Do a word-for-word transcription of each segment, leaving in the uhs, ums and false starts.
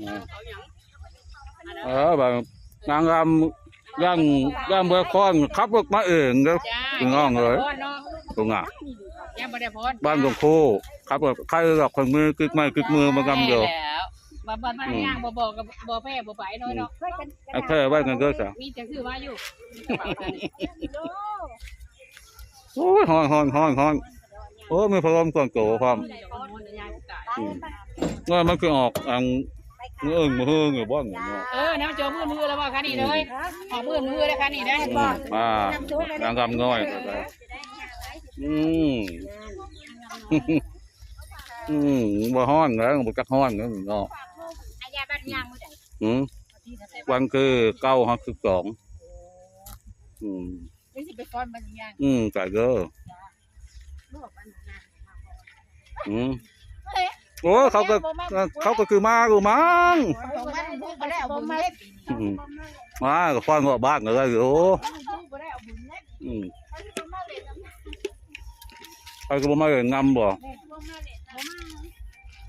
อืม เออบางนางรำย่างย่างเบอร์คอนขับรถมาเองเด้อ จ้า พี่น้องเอ้ย ย่างเบอร์คอนเนาะ ตรงอ่ะ ย่างบ่ได้พอน บ้านหลวงครูขับรถใครหรอกคนมือกึกไม้กึกมือมากำเดียว แม่แล้ว บ่บ่บ่ อืม ย่างบ่บอกกับบ่แพ้บ่ไปน้อยเนาะ อืม เอาแพ้ไว้กันเด้อจ้ะ มีแต่ซื้อมาอยู่ โอ้ยฮ้อนฮ้อนฮ้อนฮ้อน โอ้ยมีพัดลมส่วนตัวพร้อม อืม ว่ามันคือออกอันมื้ออื่นมื้อฮือหรือบ่อนเนี่ยเนาะ เออ น้ำโจมมือมือแล้วว่าคันนี้เลย ออกมือมือแล้วคันนี้นะ อืม อ่านางรำน้อย อืม อืม บ่ฮ้อนแล้ว บ่จักฮ้อนแล้วเนาะ อายาบ้านย่างมื้อใด อืม วันคือเก้าฮอดสิบสอง อืม นี่สิไปฟ้อนบ้านย่าง อืม ไก่เด้อ อืม โอ้ เขาก็ เขาก็คือมาอยู่มั้ง ของบ้านบุกบ่ได้เอาบุญเด้ อืม มาก็ฟ้อนหัวบ้านก็ได้อยู่ อืม เขาก็บ่มาเล่นนำบ่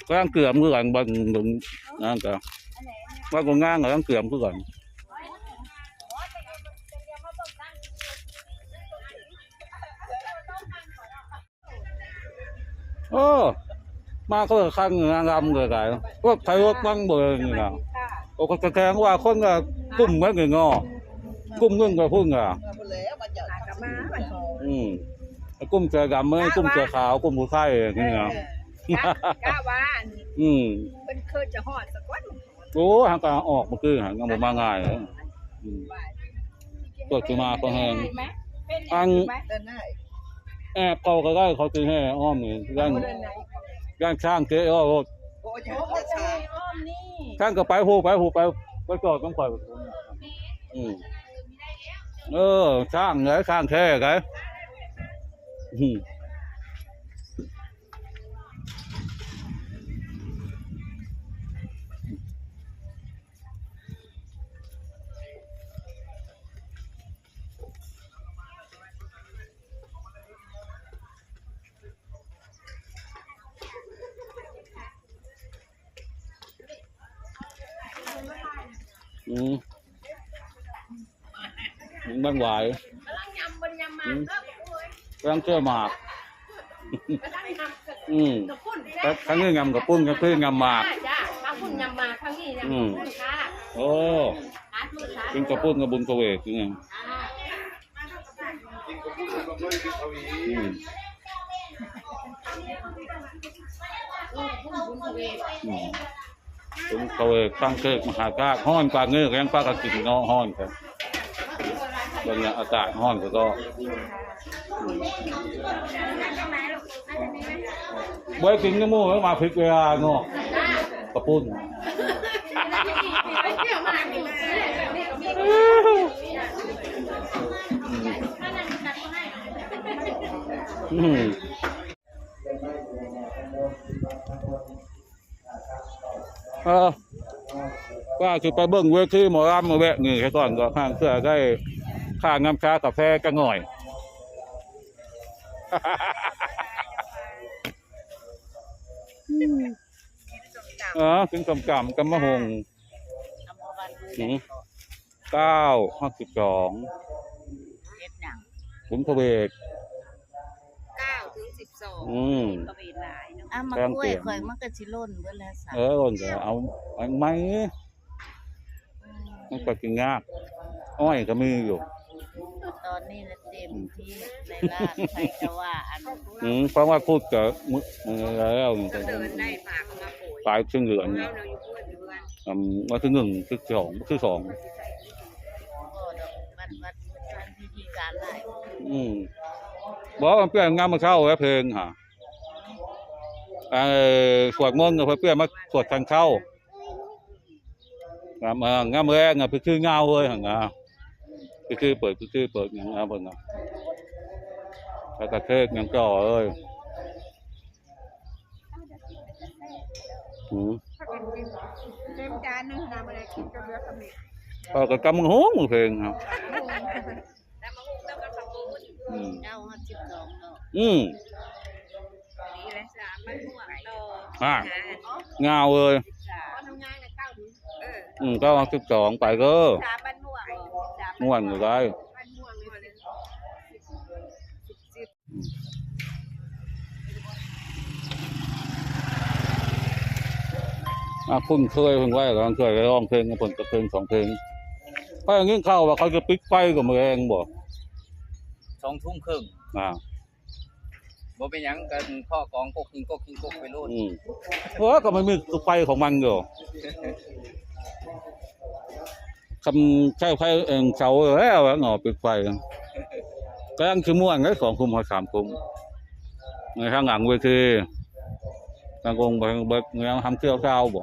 กำลังเกือมคือกัน บ่นั่นก็ ว่าก็งานกำลังเกือมคือกัน โอ้ มาคนละคันงานรำเลยกัน พวกไทยรถบังเบอร์นี่นะ โอ้ ก็แสดงว่าคนละกลุ่มกันเลยเนาะ กลุ่มหนึ่งก็พุ่นอ่ะ อืม กลุ่มเสื้อดำเอ้ย กลุ่มเสื้อขาว กลุ่มผู้ชายเอ้ยนี่นะ กะ กะว่าอัน อืม เพิ่นเคยจะฮอดสักวัน โอ้ หากะออกมาคือหายังบ่มาง่ายเลย อืม ตรวจมาก็แฮง อัน แอบเข้าก็ได้ เขาสิแห่อ้อมนี่ ย่าน ย่านช้างเตะอ้อมรถ โอ้ย ช้างก็ไปพู้น ไปพู้น ไป ไปจอดตรงข่อย อืม เออ ช้างไง ช้างแท้ไง อืม อืม มันหวาย อืม กำลังเชื่อหมาก อืม แล้วครั้งนี้ยำกะปุ้น ครั้งนี้ยำหมาก จ้า มาปุ้นยำหมาก ครั้งนี้ยำ อืม กะปุ้นค่ะ โอ้ สาธุ สาธุ กินกะปุ้นกับบุญเสวกนี่ไง อ่า อืม อืม ผมเขาไปตั้งเค้กมหาชาติฮ้อนกว่าเงือกยังปลากระกินเนาะฮ้อนครับ บรรยากาศฮ้อนก็ บ่ได้กินกับหมู่แล้วมาผิดเวลาเนาะ กะปุ้น อืม เออ ว่าสิไปเบิ่งเวทีหมอลำมาแวะนี่ซะก่อน ก็ห่างเสื้อได้ค่าน้ำชากาแฟจักหน่อย เออ กินส้มตำ ตำบักหุ่ง อืม เก้าฮอดสิบสอง เฮ็ดหยัง บุญพระเวท เก้าถึงสิบสอง อืม บุญพระเวทหลายเนาะ อ่ะ มากล้วย แกงเขียง ข่อยมันก็สิหล่นเบิดแล้วซะ เออ หล่นแล้ว เอาอันใหม่ อืม มันก็กินยาก อ้อยก็มีอยู่ ตอนนี้นะเต็มที่ในร้าน ใครจะว่าอัน อืม เพราะว่าพูดกับมื้อ มื้อแล้ว ก็เดินได้ฝากมาโปรย ปลายเชิงเหลือง ของเราเนี่ยอยู่เพื่อนอยู่เพื่อน อืม วันที่หนึ่ง ที่สอง ที่สอง ก็ดอกวัน วัน วันพิธีการหลาย อืม บอกว่าเปลี่ยนงานมาเข้าแล้วเพลงฮะ เอ่อ สวดมนต์กับเพื่อนมาสวดทานข้าว งาม เอ่อ งามแรงอ่ะ ไปซื้อเงาเลยหั่นนะ ไปซื้อเปิด ไปซื้อเปิดอย่างเงาเพิ่นนะ แล้วก็เทศอย่างจ่อเลย อืม เต็มจานหนึ่งนะ บ่ได้กินจนเหลือสำเร็จ เออ ก็กำลังโฮงเพลงครับ อืม เก้าฮอดสิบสองเนาะ อืม ดีเลยสาม มันม่วงต่อ อ่ะ หา งาวเลย สาม ทำงานกับเก้า อืม เก้าสิบสอง ไปเด้อ สามบ้านม่วง ม่วงอยู่ได้ อ่ะ คุ้นเคยเพิ่นไว้ กำลังเคยร้องเพลง เพิ่นก็เพลงสองเพลง ไปยินข่าวว่าเขาจะปิดไฟกับมื้อแลงบ่ สองทุ่มครึ่ง อ่า บ่เป็นหยัง กันเคาะกองกกหิงกกหิงกกไปโลด อืม เออ ก็มันมีไฟของมันอยู่ คำใช้ไฟเองเสาแล้วเนาะ ปิดไฟ กำลังสิม่วนเลย สองทุ่มฮอดสามทุ่ม ในข้างหลังเวที ทางวงเบิก เบิก ยังทำเที่ยวเช้าบ่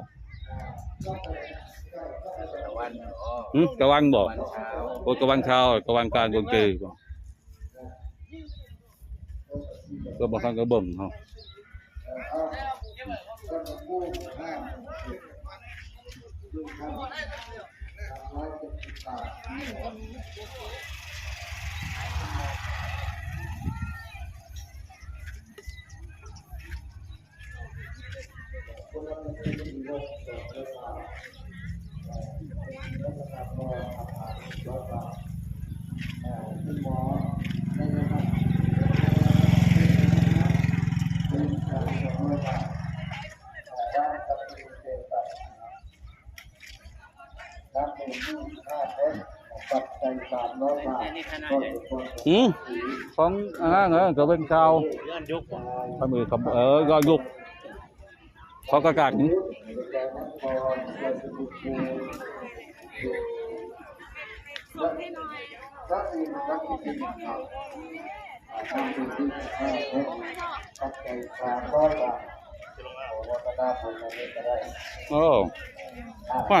ตะวัน อ๋อ หึ ตะวันบ่ ตะวันเช้า โอ้ ตะวันเช้า ตะวันกลางดนตรีบ่ ก็บางครั้งก็เบิ่งเนาะ อืม ของอันนั้นเหรอ ก็เป็นข่าว ย้อนยุคบ่ ทำมือคำ เออ ย้อนยุค เขาก็กัด โอ้ มา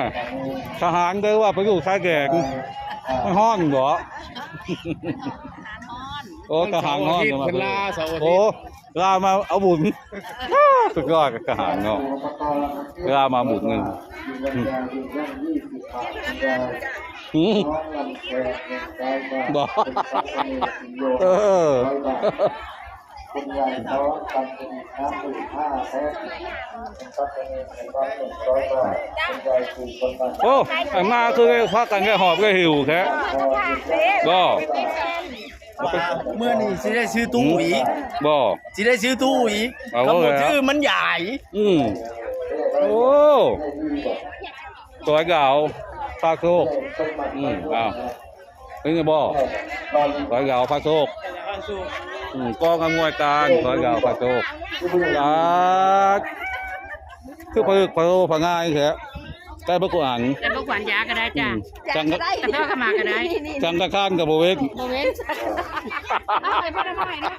ทหารเด้อว่าไปอยู่ชายแดน มันฮ้อนบ่ โอ้ ทหารฮ้อน เสาร์อาทิตย์ เพิ่นลาเสาร์อาทิตย์ โอ้ ลามาเอาบุญ สุดยอดทหารเนาะ ลามาบุญหนึ่ง อืม อืม บ่ เออ คุณยายน้องทำเป็นน้ำดื่มห้าแพ็ค โอ้ อันมาคือพากันแค่หอบก็หิวแท้ ก็ มื้อนี้สิได้ซื้อตู้อีก บ่ สิได้ซื้อตู้อีก เอา คำบ่ แล้ว ซื้อมันใหญ่ อืม โอ้ สวยเก๋า ปลาโชค อืม อ้าว เป็นไงบ่ สวยเก๋า ปลาโชค อืม กองอำนวยการ สวยเก๋า ปลาโชค สาธุ คือผลึกผโลผง่ายแท้ ได้บ่กูอ่าน แต่บ่ขวัญยาก็ได้จ้ะ อืม จังกะ แต่ต้องเข้ามาก็ได้ จังกะข้านกับบ่เว้น บ่เว้น เอาไปบ่ได้บ่ได้นะ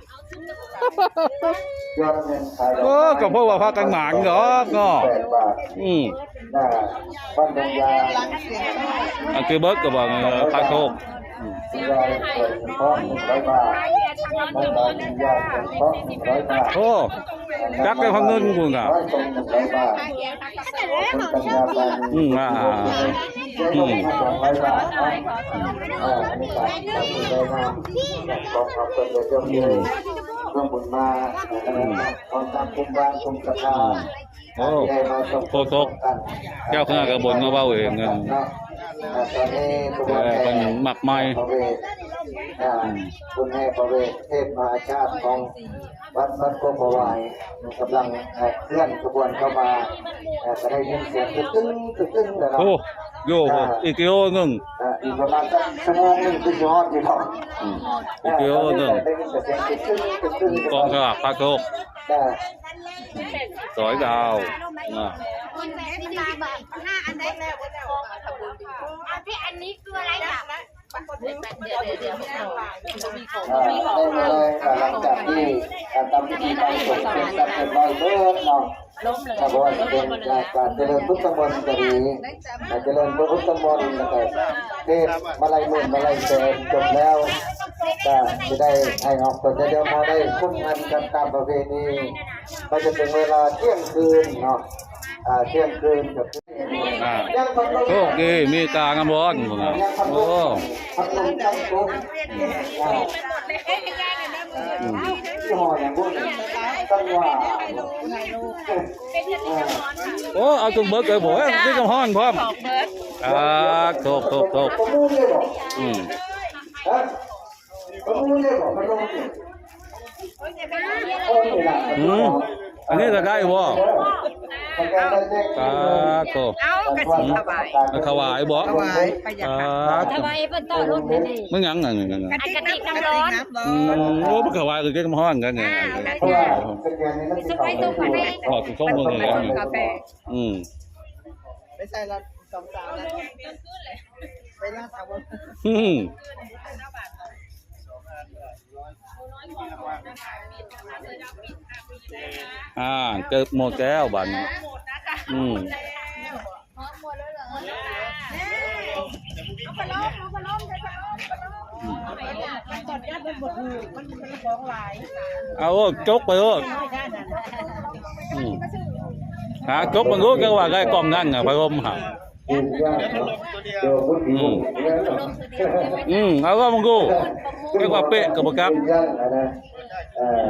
เออ ก็เพราะว่าพากันหมานดอกเนาะ อืม อันคือเบิดก็บอก เออ พระโชค อืม โอ้ จักได้พันเงินกูน่ะ อืม อ่า อืม อืม ร่วมบุญมา อืม ขอตามกลุ่มบ้านกลุ่มศรัทธา อืม โอ้ ที่ได้มาสมทบ โคตร กัน เจ้าคณะกระบวนมาเว้าเองเงิน เนาะ อ่า ตอนนี้ขบวน เออ แห่ เป็นหมากไม้ พระเวท อ่า อืม บุญแห่พระเวทเทพมหาชาติของวัดบ้านโคกประวาย กำลัง เอ่อ เคลื่อนขบวนเข้ามา เอ่อ ก็ได้ยินเสียงตึ้งตึ้งตึ้งตึ้งแล้วเนาะ โอ้ โย อ่า อีกกิโลหนึ่ง อ่า อีกประมาณสักชั่วโมงหนึ่งคือจะฮอดอยู่เนาะ อืม อีกกิโลหนึ่ง ได้ยินแต่เสียงตึ้งตึ้งตึ้งตึ้ง กองสลากพระโชค อ่า สอยดาว อ่า อันนี้คืออะไรอ่ะ อ่า ได้เลย อ่า หลังจากที่การทำพิธีการสวดเสร็จสับเรียบร้อยเบิดเนาะ ถ้าบ่ว่าจะเป็นการเจริญพุทธมนต์ก็ดี การเจริญพระพุทธมนต์ แล้วก็เทศน์มาลัยหมื่นมาลัยแสนจบแล้ว ก็จะได้ให้ออกตน เดี๋ยวเราได้คุ้มกันกันตามประเพณี ก็จะถึงเวลาเที่ยงคืนเนาะ อ่า เที่ยงคืนกับ อ่า โชคดี มีตางามร้อนพุ่นน่ะ โอ้ อืม โอ้ เอาจนเบิดเลยบ่ เอ้ย มีน้ำร้อนพร้อม ของเบิด อ่า โทษ โทษ โทษ อืม อืม อันนี้ก็ได้บ่ อ่า โทษ เอ้ากะสิถวาย ถวายบ่ ถวายพระยาค่ะ อ่า ถวายเพิ่นต่อรถนั่นเอง มันหยังอันนี้ อันกะติกน้ำร้อน อืม โอ้ มันถวายก็เก็บมาฮ้อนกันเนี่ย อ่า เอากะติก สุกไปสุกไป ขอสุกส่งมือเลย กาแฟ อืม ไปใส่ละสองสาวนะ ไปล่าสาว อืม อ่า เกือบหมดแล้วบัดนี้ อืม เอาจกไปโลด อืม หาจกมันรู้จังว่าได้กล่องนั่นน่ะ ไปร่มหา อืม อืม เอาก็มึงกู เรียกว่าเป๊ะกับบ่ครับ เออ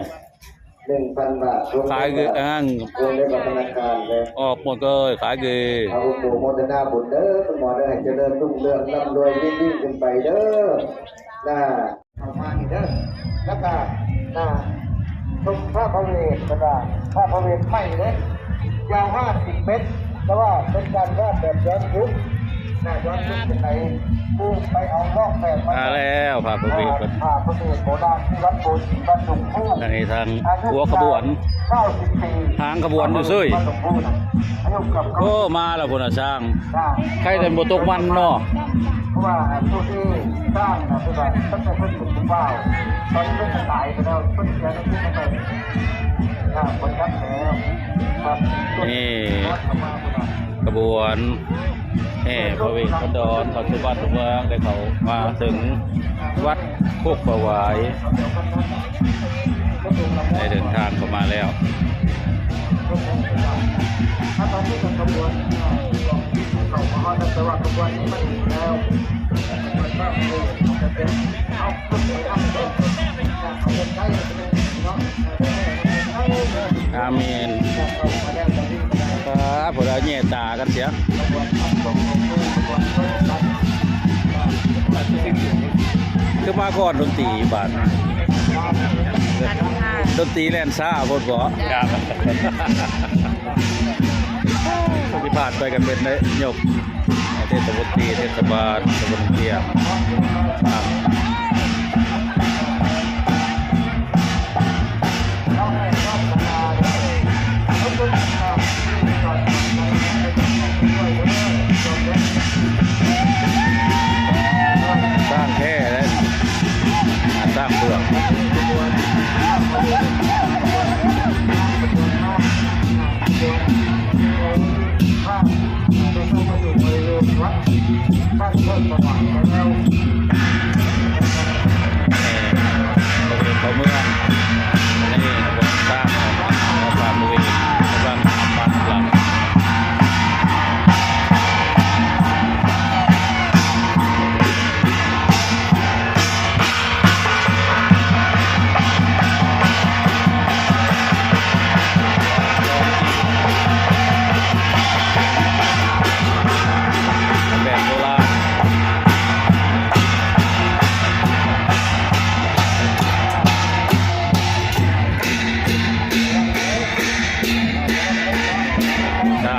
หนึ่งพันบาท ขายคืออ่าง รวมได้กับธนาคารเลย ออกหมดเลย ขายดี เอาโมทนาบุญเด้อ คุณหมอเด้อ ให้เจริญรุ่งเรือง ร่ำรวยยิ่งๆขึ้นไปเด้อ นะ เข้ามานี่เด้อ แล้วก็ นะ ชมพระพระเวท แล้วก็พระพระเวทใหม่เลย ยาวห้าสิบเมตร แต่ว่าเป็นการวาดแบบย้อนยุค นะ ย้อนยุคเป็นไหน ผู้ไปเอาลอกแบบมา มาแล้ว พระพระเวท อ่า พระพระเวทโบราณที่วัดโพธิ์ศรีบ้านดุงคู่ อันนี้ทางหัวขบวน เก้าสิบปี หางขบวนอยู่ซื่อ บ้านดุงคู่นะ อายุเกือบ โอ้ มาแล้วพุ่นน่ะช่าง ใครแต่บ่ตกมันเนาะ เพราะว่าผู้ที่สร้างนะ คือว่าตั้งแต่เพิ่นเป็นผู้บ่าว ตอนนี้เพิ่นก็ตายไปแล้ว เพิ่นเสียชีวิตไปแล้ว อ่า คนทักแล้ว ครับ นี่ ขบวนแห่พระเวสสันดรเข้าสู่บ้านสู่เมือง ได้เข้ามาถึงวัดโคกประหวาย ได้เดินทางเข้ามาแล้ว ถ้าตอนนี้เป็นขบวน เอ่อ ของมหาจักรวรรดิขบวนนี้มันแล้ว อาเมน ครับ พวกเราแย่ตากันเสีย คือมาก่อนดนตรีบาด ดนตรีแล่นช้าโพดบ่ ครับ ที่ผ่านไปกันเป็นนายกเทศมนตรีเทศบาลตำบลเตี้ย ครับ สร้างแค่นั้น อ่า สร้างเปลือก เขาเมือง นี่ขบวนสร้างของพระมุนีกำลังทำมันหลัง แบบโบราณ จ้า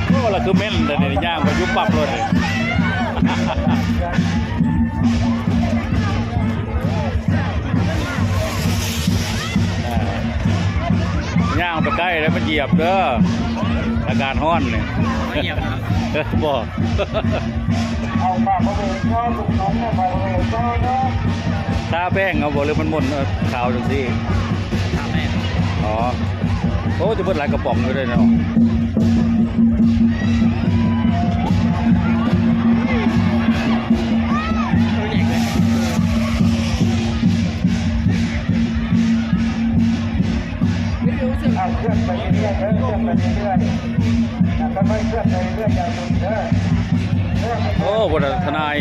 โอ้ ละคือแม่นแต่เนี่ย ย่างไปยุบปับเลย ย่างไปใกล้แล้วมันเหยียบเด้อ อากาศฮ้อนเนี่ย บ่เหยียบนะ เออ บ่ เอาปากเขาไปเจ้า ลูกน้องเนี่ย ไปเลยเจ้าเนาะ ทาแป้งเอาบ่ หรือมันม่วน เออ ขาวจังซี่ ทาแป้ง อ๋อ โอ้ จะเบิดหลายกระป๋องอยู่เด้เนาะ เอาเคลื่อนไปเรื่อยๆ เคลื่อนไปเรื่อยๆ อ่ะ ค่อยๆ เคลื่อนไปเรื่อยๆ โอ้ บ่ได้ทนาย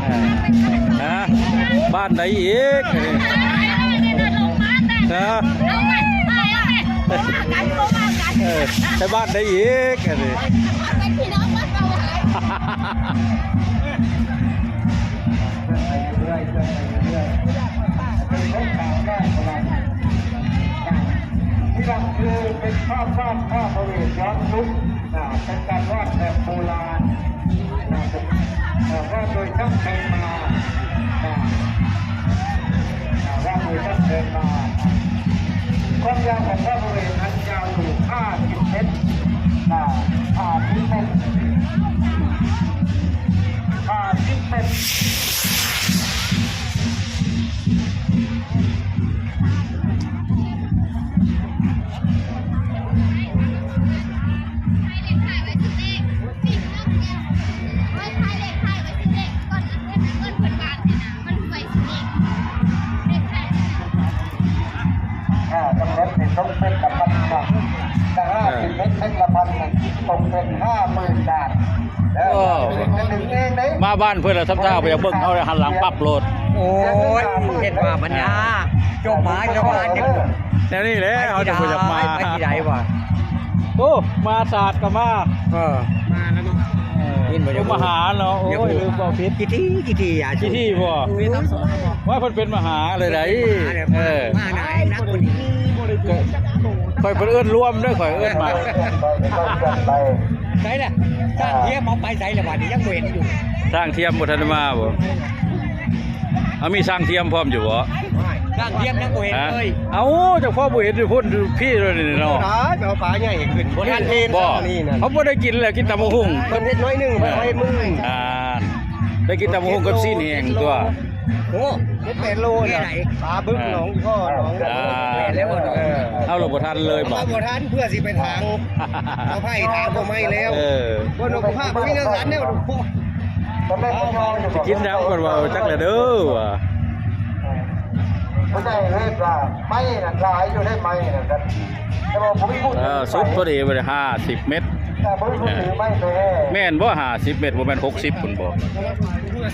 เออ ฮะ บ้านใดอีก ฮะ เออ แต่บ้านใดอีก อันนี้ ที่หลังคือเป็นภาพวาดผ้าพระเวทย้อนยุค อ่า เป็นการวาดแบบโบราณ อ่า เป็น อ่า วาดโดยช่างแพงมา อ่า อ่า วาดโดยช่างแพงมา ความยาวของพระพระเวทนั้นยาวอยู่ ห้าสิบเมตร อ่า ห้าสิบเมตร ห้าสิบเมตร อ่า กำหนดให้สมเป็นละพันบาท แต่ห้าสิบเมตร เมตรละพัน ตกเป็นห้าหมื่นบาท แล้ว โอ้ เป็นหนึ่งเองเด้ มาบ้านเพิ่นแล้วทำท่าไปอยากเบิ่งเขาเลยหันหลังปั๊บโลด โอ้ย เฮ็ดว่ามันยาก จบหมายแล้วว่าจะ แนวนี้แหละเขาจะบ่อยากมา ไปที่ใดวะ โอ้ มาศาสตร์ก็มา เออ มาแล้วเนาะ เออ ยินบ่อยาก มหาเนาะ โอ้ย ลืมบอกผิด กี่ที่ กี่ที่อ่ะ กี่ที่บ่ ว่าเพิ่นเป็นมหาเลยได เออ มาไหนนักคนนี้ ข่อยเพิ่นเอิ้นรวมเด้อ ข่อยเอิ้นมา ใส่ละ สร้างเทียมเอาไปใส่ละบาดนี้ยังบ่เห็นอยู่ สร้างเทียมบ่ทันได้มาบ่ เอามีสร้างเทียมพร้อมอยู่บ่ สร้างเทียมยังบ่เห็นเลย ฮะ เอ้า เจ้าพ่อบ่เห็นอยู่พุ่นพี่เลยนี่เนาะ ได้ไปเอาปลาใหญ่ขึ้น บ่ทันเห็น บ่ นี่นั่น เขาบ่ได้กินแล้ว กินตำบักหุ่ง เพิ่นเฮ็ดน้อยหนึ่ง เพิ่นเอาเฮ็ดมื้อ อ่า ได้กินตำบักหุ่งกับซีนแห้งตัว โอ้ เฮ็ดแปดโลเนี่ย แค่ไหน ปลาบึกหนองพ่อหนอง อ่า แปดแล้วบ่หนอง เออ เอาเราบ่ทันเลยบ่ เอาบ่ทันเพื่อสิไปทาง เอาไผ่ทางก็ไม่แล้ว เออ บ่หนองผ้าบ่มีเรื่องสันเนี่ย สิกินหยังก่อนว่าจักแหละเด้อว่ะ บ่ได้เฮ็ดว่าไม้น่ะหลายอยู่ได้ไม้น่ะครับ แต่ว่าบ่มีผู้ เออ สุดพอดีไปเลย ห้าสิบเมตร แต่บ่มีผู้ถือไม้ตัวแน่ แม่นบ่ ห้าสิบเมตร บ่แม่น หกสิบ พุ่นบ่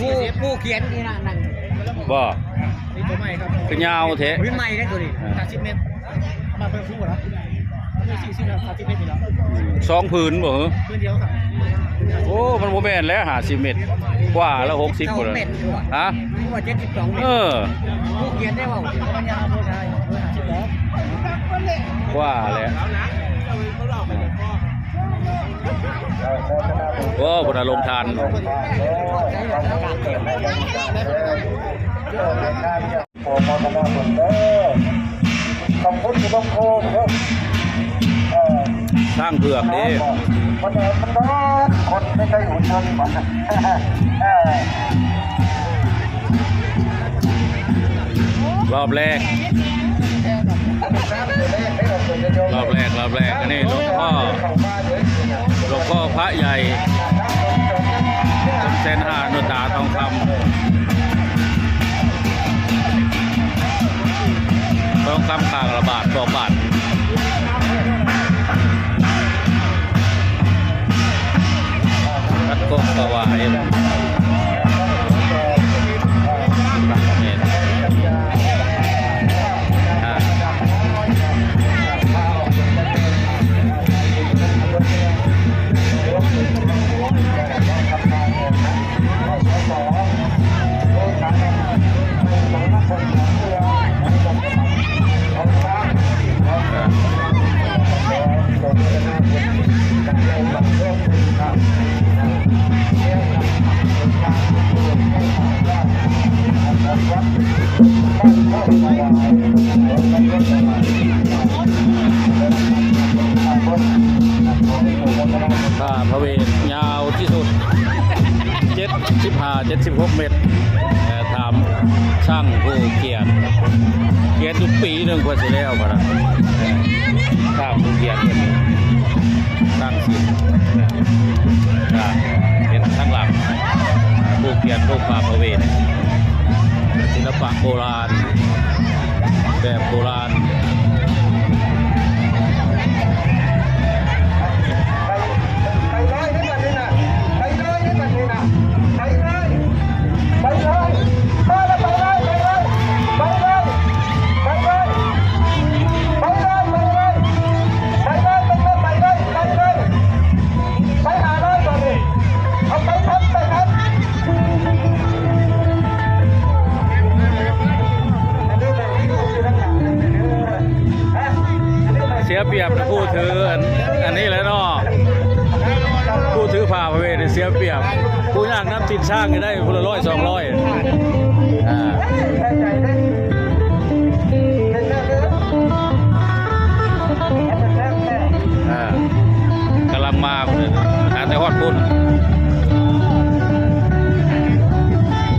ผู้ ผู้เขียนนี่นะนั่น บ่ นี่ตัวใหม่ครับ คือยาวแท้ วิใหม่ได้ตัวนี้ อ่า ห้าสิบเมตร มาเป็นคู่นะ ไม่สี่สิบนะ ห้าสิบเมตรอยู่แล้ว สองผืนบ่เหรอ พื้นเดียวครับ โอ้ มันบ่แม่นแล้ว ห้าสิบเมตร กว่าแล้ว หกสิบ สองเมตรกว่า ฮะ กว่าเจ็ดสิบสองเมตร เออ ผู้เขียนได้ว่า กว่าแล้ว โอ้ พุทธโรงทาน โอ้ มอตนาเพิ่นเด้อ ขอบคุณที่ลงโทษเด้อ เออ ช้างเผือกนี่ มันแดดมันร้อน คนไม่ใช่หุ่นยนต์มัน เออ รอบแรก รอบแรก รอบแรก อันนี้หลวงพ่อ หลวงพ่อพระใหญ่ แสนห้า อนุตตราทองคำ ทองคำข้างละบาท สองบาท วัดโคกสว่าง ผ้าพระเวทยาวที่สุด เจ็ดสิบห้า เจ็ดสิบหก เมตร เอ่อ ถามช่างผู้เขียน เขียนอยู่ปีหนึ่งกว่าสิแล้วพะนะ ถามผู้เขียนเพิ่นช่างศิลป์ อ่า เห็นข้างหลัง ผู้เขียนรูปภาพพระเวท ศิลปะโบราณ แบบโบราณ เสียเปรียบ ผู้ย่างน้ำติดช่างก็ได้คนละร้อยสองร้อย อ่า อ่ากำลังมาคนนึงนะแต่ฮอดพุ่น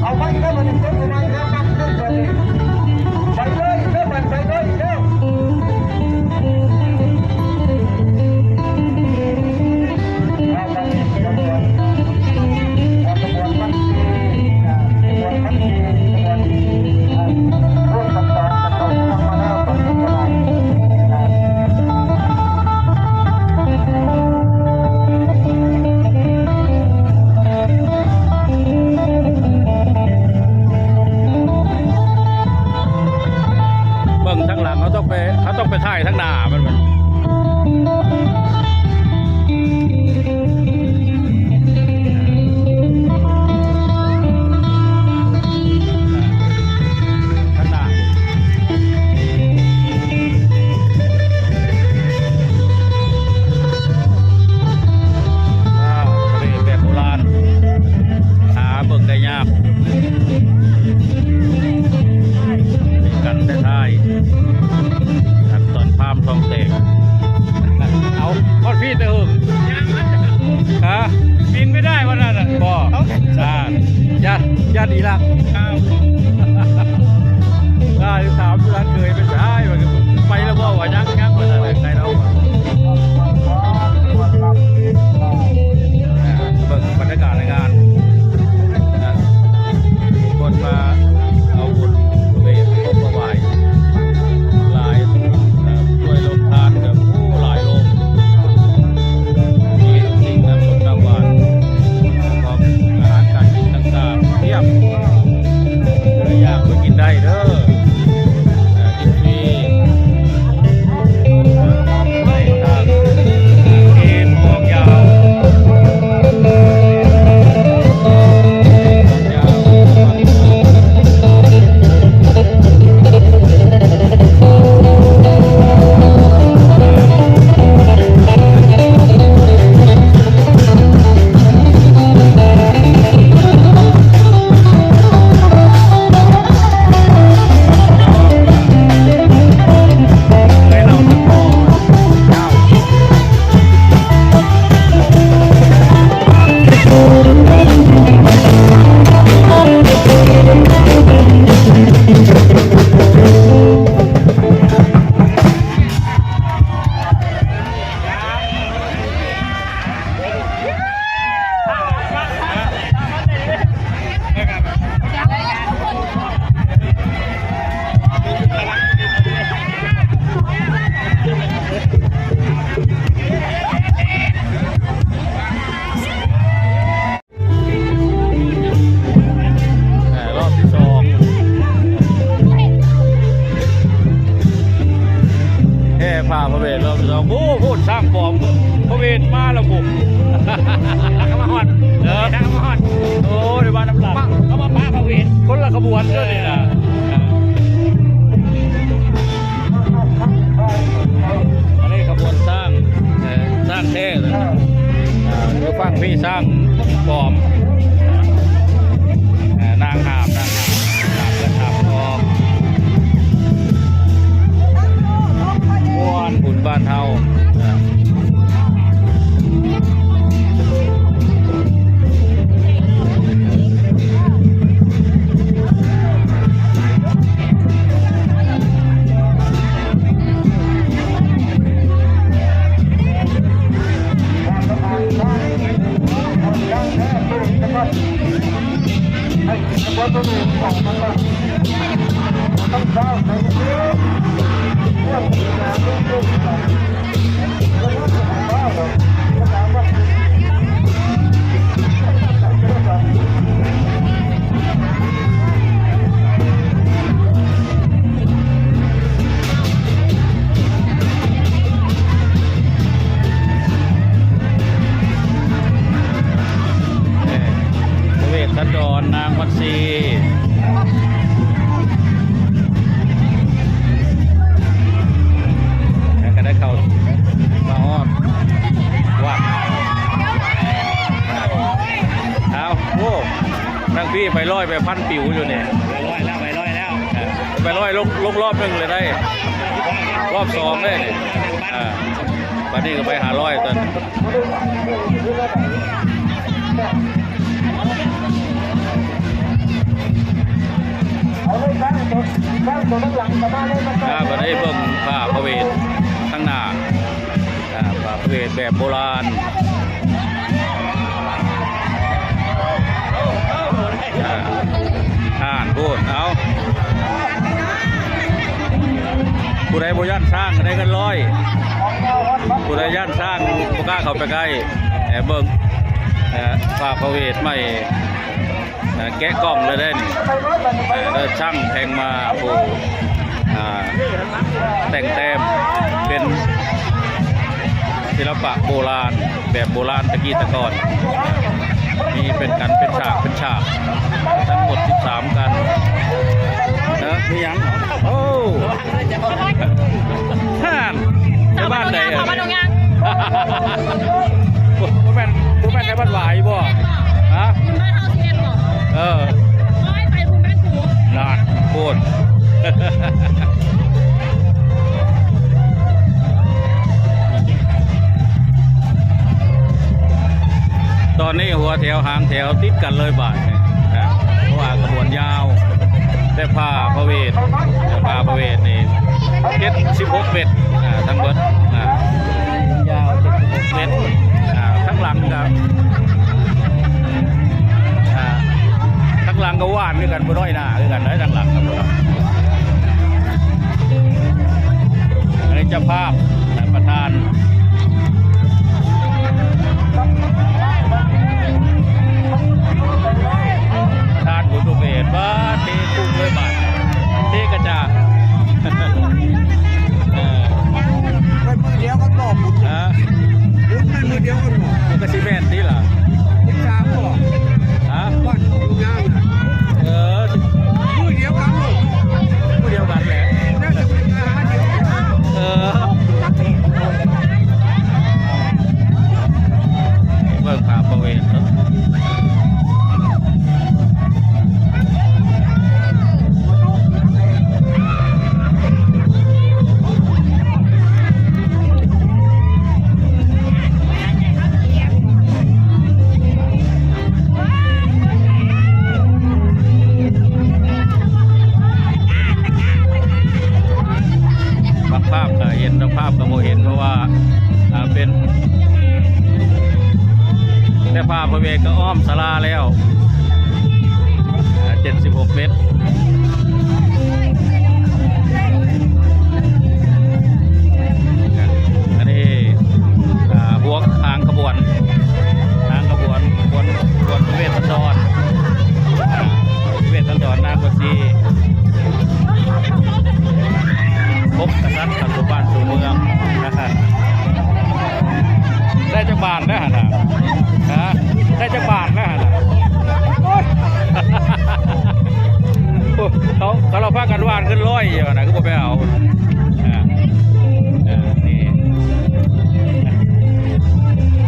เอาไปก็มันต้นไม้แล้วมันเล่นไปเลย ไปเลยเด้อ ไปเลยเด้อ เบิ่งทางหลังเขาต้องไป เขาต้องไปถ่ายทางหน้ามันมัน ทางหน้า อ่า ทะเลแบบโบราณ หาเบิ่งได้ยาก กันได้ท้าย ครับ ตอนพามทองแตก เอาฮอดพี่แต่เหิงฮะบินไม่ได้วันนั้นน่ะ บ่ อ่า ญาติ ญาติอีหลัก ครับ อ่า ถามร้านเคยไปใช้ ไปแล้วบ่ ว่ายัง ยัง ว่าอะไร ใครเรา เบิ่งบรรยากาศในงานนะ คนมาเอาบุญเวทพวกถวายหลายนะ ด้วยโรงทานกับผู้หลายโรง มีสิ่งน้ำส้มน้ำหวาน พร้อมอาหารการกินต่างๆเพียบ อยากไปกินได้เด้อ อ่า กินฟรี เขตคลองยาว คลองยาว อ่ารอบที่สอง แห่ผ้าพระเวทรอบที่สอง โอ้โห สร้างปลอม พระเวทมาแล้วผม แล้วก็มาฮอด เออ แล้วก็มาฮอด โอ้ ได้มาน้ำหลัง เขามาปะพระเวท คนละขบวนด้วยนี่นะ อันนี้ขบวนช้าง เอ่อ ช้างแท้นะ อ่า อยู่ฝั่งพี่ช้างปลอม อ่า นางหาบ นางหาบ หาบเงินหาบทอง ม่วนบุญบ้านเฮา อ่า เวชสันดร นางมัตสี แล้วก็ได้เข้ามาฮอดวัด พี่ไปร้อยไปพันปิ๋วอยู่เนี่ย ไปร้อยแล้ว ไปร้อยแล้ว เออ ไปร้อยลง ลงรอบหนึ่งเลยได้ รอบสองเลยเนี่ย อ่า บัดนี้ก็ไปห้าร้อยตอน อ่า บัดนี้เบิ่งพระพระเวทข้างหน้า อ่า พระพระเวทแบบโบราณ อ่า อ่านพูด เอา ผู้ใดบ่ย้านช้างก็ได้เงินร้อย ผู้ใดย้านช้างบ่กล้าเข้าไปใกล้ แอบเบิ่ง เอ่อ พระพระเวทใหม่ เอ่อ แกะกล่องเลยเด้นี่ เอ่อ แล้วช่างแพงมาผู้ อ่า แต่งแต้มเป็นศิลปะโบราณ แบบโบราณตะกี้ตะก่อน มีเป็นกันเป็นฉากเป็นฉาก ทั้งหมดสิบสามกัน เนอะ มีหยัง โอ้ ห่าน ชาวบ้านไหนเอ่ย ชาวบ้านดงยาง บ่แม่น บ่แม่นไทบ้านหวายบ่ ฮะ บุญบ้านเฮาสิบเอ็ดบ่ เออ ร้อยไปบุญบ้านกู นั่น โคตร ตอนนี้หัวแถวหางแถวติดกันเลยบาดเนี่ย อ่า เพราะว่าขบวนยาว แต่พระพระเวท แต่พระพระเวทนี่ เจ็ดสิบหกเมตร อ่า ทั้งเบิด อ่า ยาวเจ็ดสิบหกเมตร อ่า ทั้งหลังก็ อ่า ทั้งหลังก็ว่านคือกัน บ่น้อยหน้าคือกันนะ ทั้งหลังครับ อันนี้เจ้าภาพ ประธาน ประธานบุญอุเบศว่าเทกุ้งด้วยบาท เทกระจาด เออ ไปมือเดียวกันบอกบุญ ฮะ บุญไปมือเดียวกันบอก มันก็สิแม่นติล่ะ สิบสามบอก ฮะ บ้านปู่ย่าน่ะ เออ มือเดียวกันบอก มือเดียวกันแหละ น่าจะเป็นอาหารเดียวกัน เออ เบิ่งพระพระเวทเนาะ บางภาพก็เห็น บางภาพก็บ่เห็น เพราะว่า อ่า เป็น แต่พระพระเวทก็อ้อมศาลาแล้ว อ่า เจ็ดสิบหกเมตร อันนี้ อ่า พวกหางขบวน หางขบวน ขบวน ขบวนพระเวสสันดร อ่า เวสสันดรนาคสี พบกษัตริย์สู่บ้านสู่เมือง ได้จักบาทแล้วหั่นน่ะ ฮะ ได้จักบาทแล้วหั่นน่ะ โอ้ย โอ้ย เขา เขาเราพากันว่านขึ้นร้อยอยู่นะ คือบ่ไปเอา อ่า อ่า นี่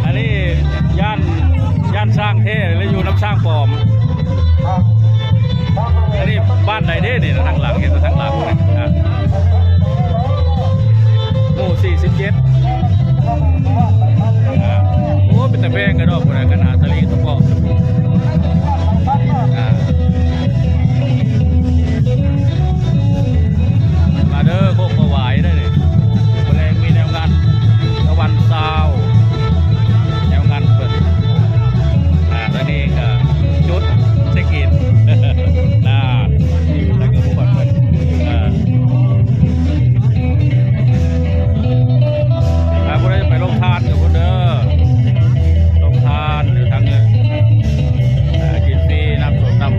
อันนี้ย่าน ย่านช้างแท้ หรืออยู่น้ำช้างปลอม อันนี้บ้านใดเด้นี่นะ ทางหลัง เห็นแต่ทางหลังนะ อ่ะ หมู่สี่สิบเจ็ด อ่ะ โอ้ เป็นตาแพงกระดอกพุ้นนะ กันหาตะลีตะเปาะ อ่ะ มาเด้อ โคกกระหวายเด้อนี่ มื้อแลงมีแนวงาน ตะวันซาว แนวงานเพิ่น อ่า ตอนนี้ก็จุดเช็คอิน น่า แล้วก็ผู้คนเพิ่น อ่า ถ้าผู้ใดไปลงทานก็พุ้นเด้อ ลงทานหรือทางเงิน อ่า กินฟรี น้ำส้มน้ำ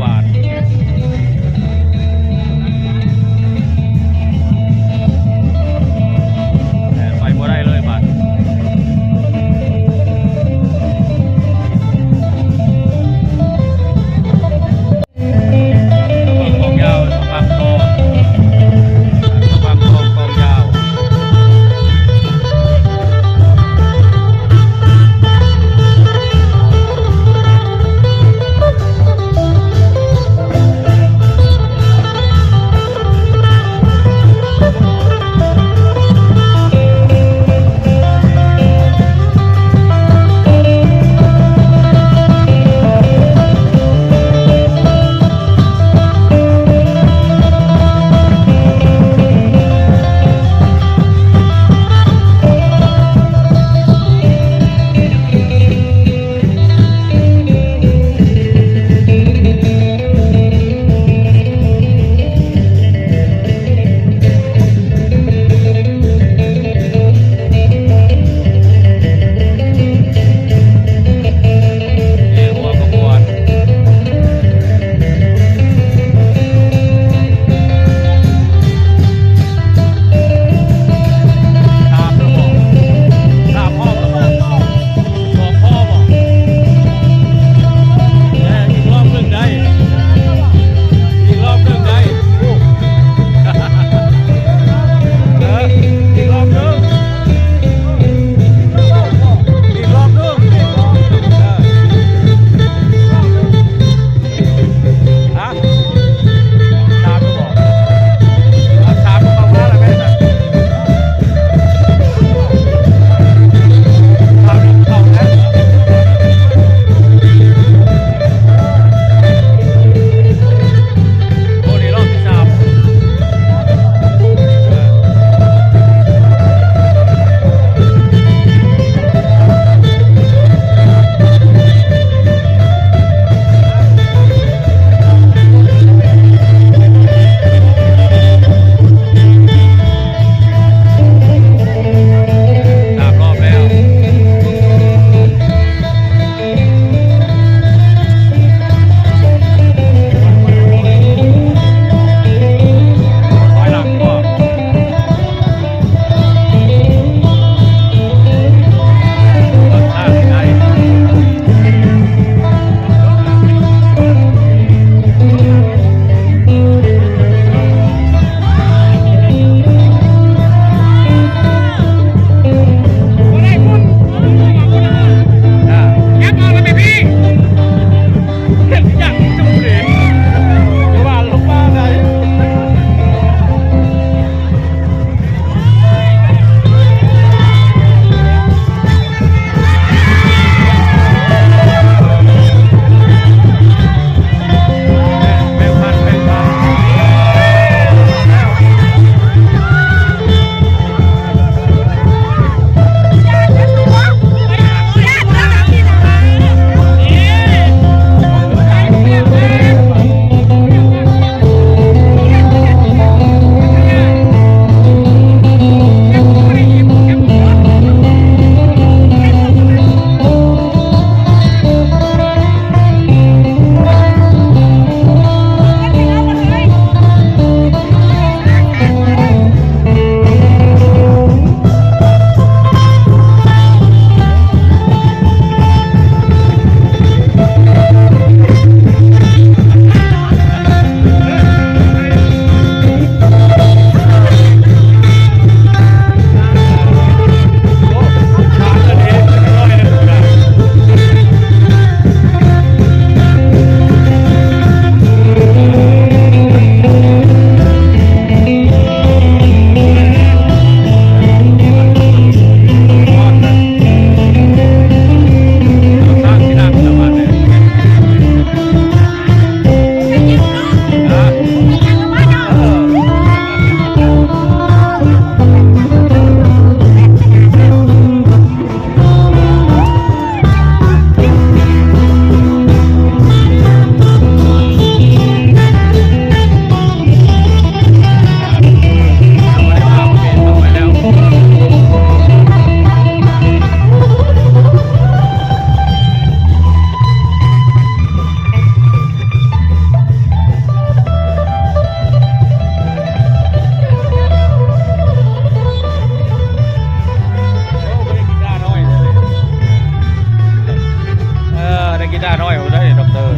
กีตาร์น้อยเอาได้ ด็อกเตอร์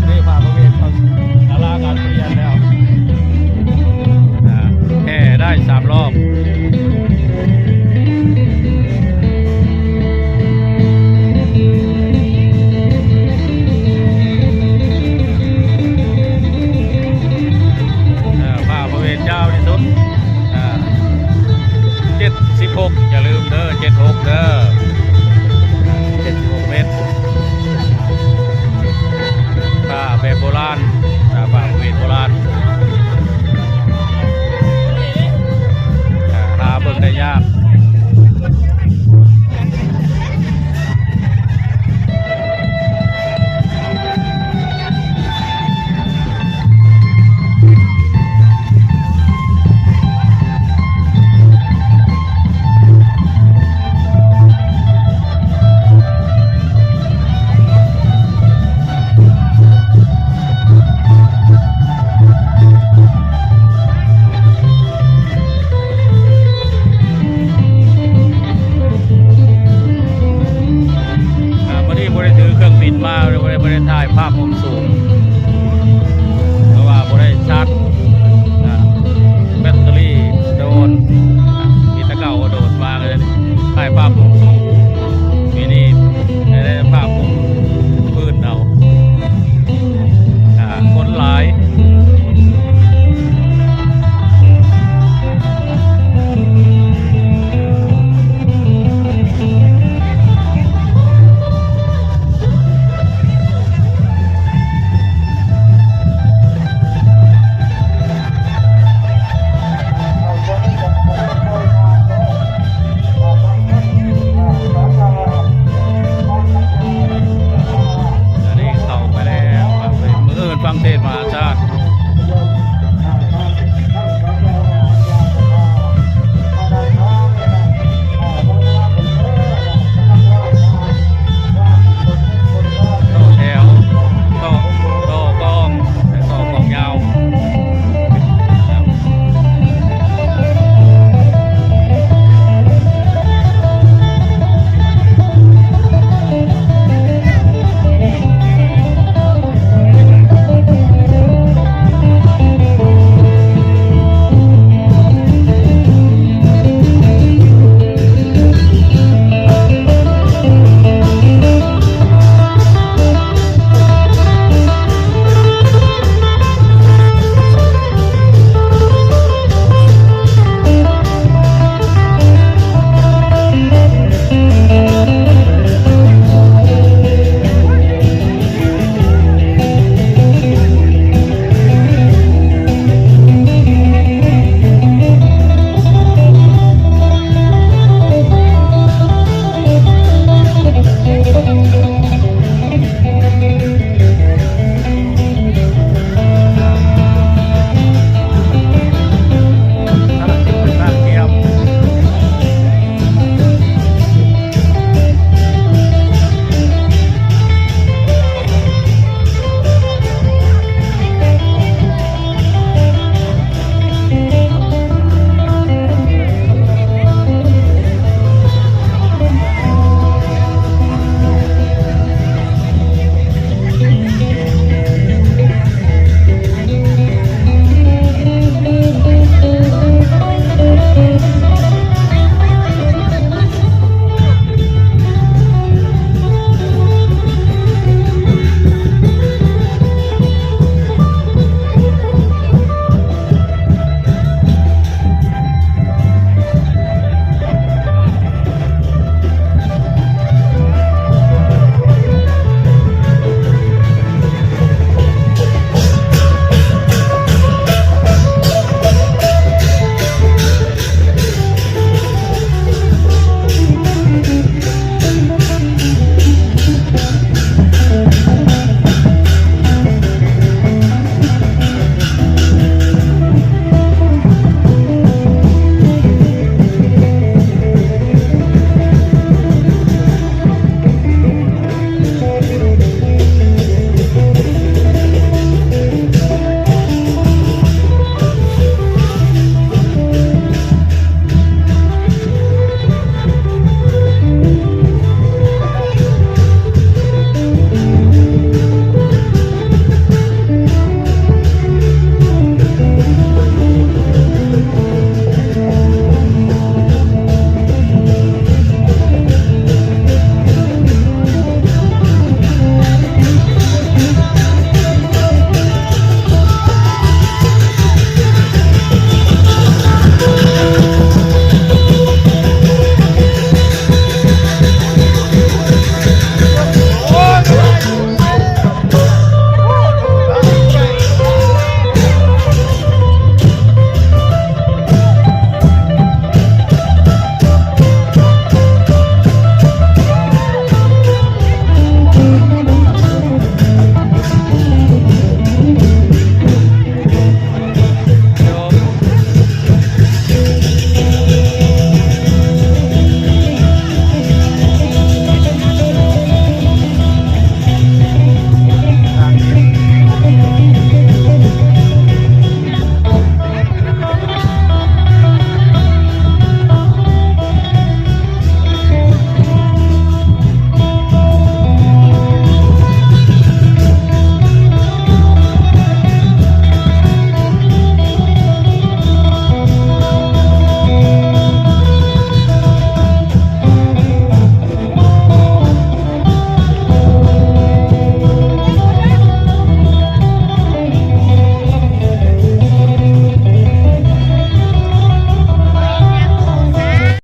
นี่พาพระเวทเข้าศาลาการเปลี่ยนแล้ว อ่า แห่ได้สามรอบ